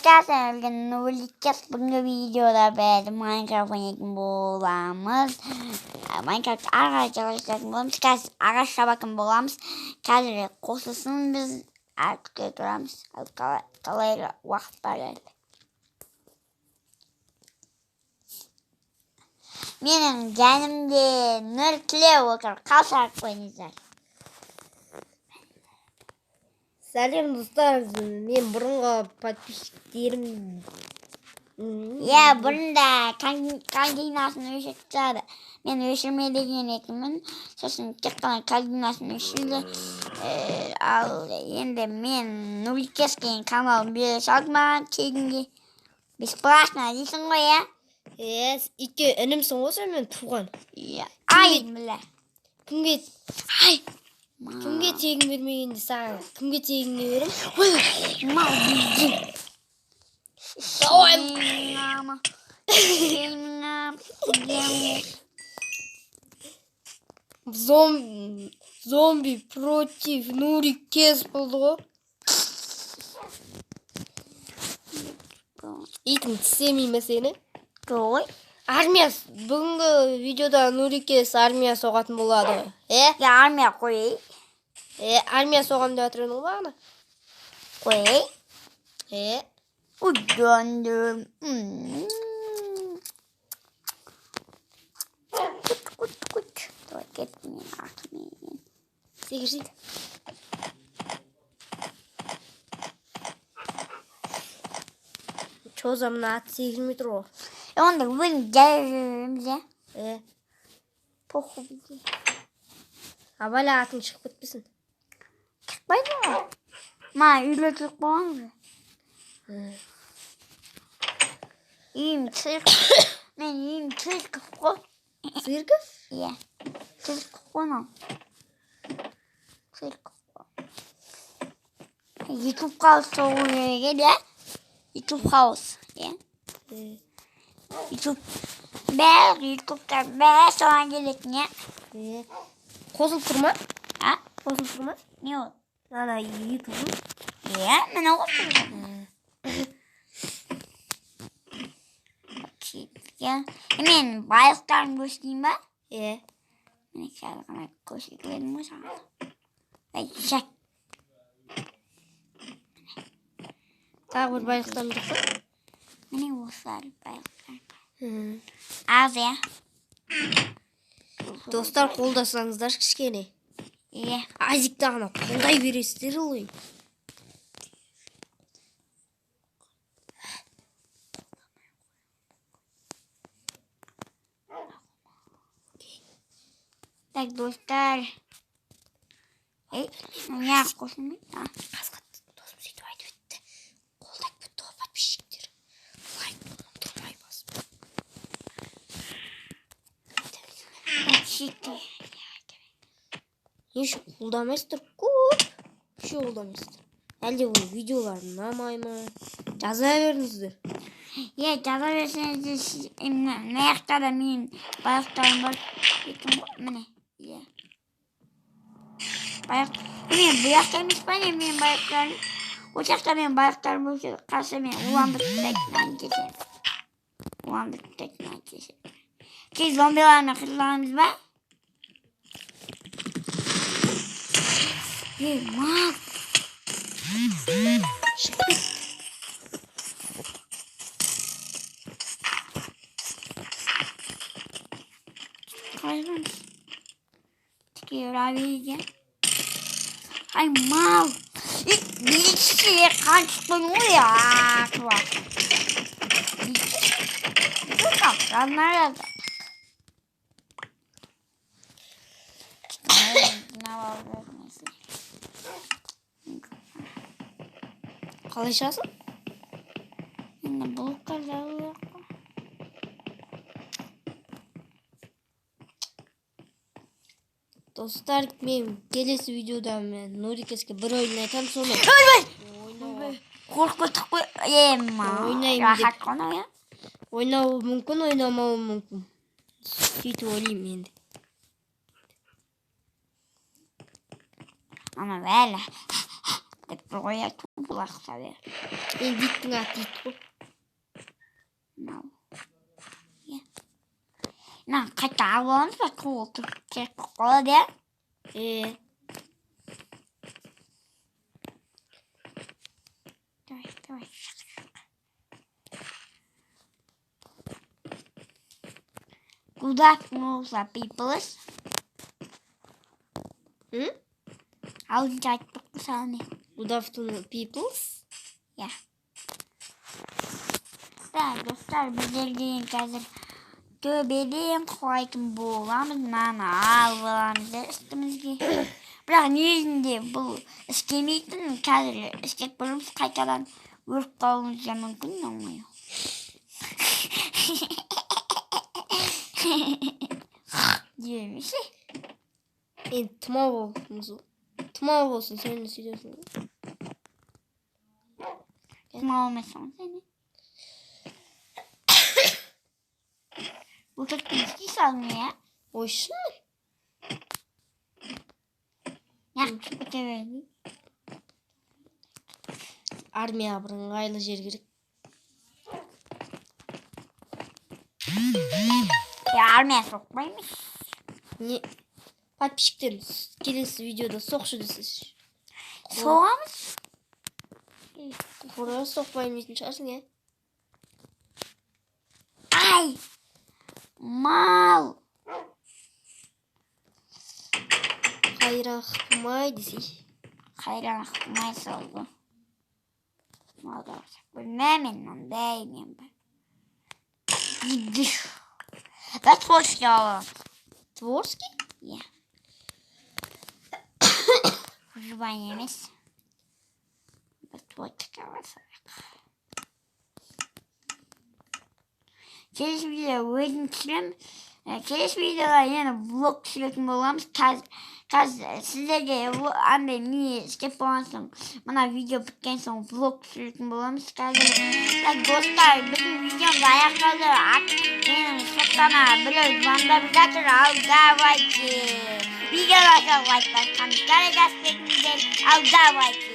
Достар, Нурикес, бүгінгі видеода біз Майнкрафт ойнайтын боламыз. Майнкрафт ағаш жалғастыратын боламыз. Қазір ағаш шабатын боламыз. Қазір қосылсын, біз әлі күте тұрамыз. Ал қалай уақыт бар әлі. Менің жанымда Нұртілеу отыр. Қалсақ қойыңыздар. Сәлем, достар, мен бұрынғы подписчиктерім. Иә, бұрын да корзинасын өшіріп тастады. Мен өшірме деген екенмін. Сосын тек қана корзинасын өшірді. Ал енді мен Нурикес деген каналын бере салды маған тегінге. Бесплатно дейсің ғой, иә? Е, итке інімсің ғой сен мен туған. Иә. Ай, мля. Кімге Ай. кімге тегін бермегенде, саған кімге тегінге беремін? Ой, мал біздің. Давай. Мама. Зомби против Нурикес болды ғой. Итің тістемей ме сені? Ой. Армия, бүгінгі видеода Нурикес армия соғатын болады. Е? Я армия қой. Е, армия соғамын деп жатыр едің ғой бағана. Қой. Е, Ой, döndüm. Кут, кут, кут. Давай, кет мен артымен. Секірсейді. Чо за мына ат секірмей тұр ғой. Онда өзім жай жүреміз, иә? Е, Похуй бізге. Абайла, атың шығып кетпесін. Шықпайды ғой. Маған үйретіліп қойған ғой. Үйім цирк. Мен үйім цирк қой. Цирков? Иә. Цирк қой мынау. Цирк қой. Ютуб хаус соғу керек еді, иә? Ютуб хаус, иә? Е, Ютуб. Бәрі ютубтар бәрі соған келетін, иә? Е. Қосылып тұр ма? А? Қосылып тұр ма? Не ол? Ана ютуб. Иә, міне қосылды. Иә. Мен байлықтарын көрсетейін ба? Е, Міне, қазір ғана көрсетіп едім ғой саған. Ай, жат. Тағы бір байлықтарым жоқ па? Міне, осылар байлықтар. Аз, иә? Достар, қолдасаңыздаршы кішкене. Иә. Азикті ғана қолдай бересіздер ғой. Так, достар. Ей, неғып қосылмайды? А. Қасқа досым сөйтіп айтып өтті. Қолдап кетті ғой подписчиктер. Лайк тұрмай басып. Подписчиктер. Не үшін қолдамайсыздар көп? Вообще қолдамайсыздар. Әлде ол видеолар ұнамай ма? Жаза беріңіздер. Иә, жаза берсеңіздер, мына жақта да менің байлықтарым бар екен ғой, міне, иә. Байлық. Мен бұл жақта емес па, не менің байлықтарым? Ол жақта менің байлықтарым болса, қалса, мен уландырып тастайтын кесемін. Уландырып тастайтын кесемін. Тез зомбилармен қырыламыз ба? Ей, мал. Шығып кет. Қалай жүреміз? Тіке ұра берген. Ай, мал. Ей, билікші, қан шығып қойдың ғой, а, туа. Размарады. Қалай шығасың? Енді блокқа жазу керек қой. Достар, мен келесі видеода мен Нурикеске бір ойын айтамын, соны Ойбай! ойнауға Қорқып кеттік қой. Е, мал. Ойнаймын деп. Рахат қой мынау, иә? Ойнауы мүмкін, ойнамауы мүмкін. Сөйтіп ойлаймын енді. Ана бәрі. Деп тұр ғой, иә, тупыл ұқсап, иә. Енді иттің аты ит қой. Мынау. Иә. Мынаны қайта алып аламыз ба? Қол керек болып қалады, иә? Е. Давай, давай, шық, шық. Good afternoon, peoples. М? Алтыншы айтып тұрмын саған не. Good afternoon, peoples. Иә. Так, достар, біздер деген қазір төбеден құлайтын боламыз. Мынаны алып аламыз да үстімізге. Бірақ негізінде бұл істемейтін, қазір істеп көреміз, қайтадан өліп қалуымыз да мүмкін, оңай. Демесе. Енді тұмау болсын. Тұмау болсын, сен де сөйтесің ғой. Тұмау емессің ғой сен. Бұл төртті істей салдың, иә? Ой, шын ма? Неғып түсіп кете берді? Армияға бір ыңғайлы жер керек. Я армия соқпаймыз. Не? Подписчиктер келесі видеода соқшы десе. Соғамыз. Құра соқпаймын дейтін шығарсың, иә? Ай! Мал! Қайран қылмай десей. Қайран қылмай салды. Малға білмеймін, мындай мен бар. Да, творческий аламыз. Творский? Иә. Выживание емес. Бір творческий ала салайық. Келесі видео өзім түсіремін. Келесі видеода енді влог түсіретін боламыз. Қазір сіздерге андай не істеп болған соң, мына видео біткен соң влог түсіретін боламыз. Қазір, так, достар, біздің видеомыз аяқталды. Менің соттама біреу звондап жатыр. Ал давайте. Видеоға лайк басқан, комментарий жазып кетіңіздер. Ал давайте.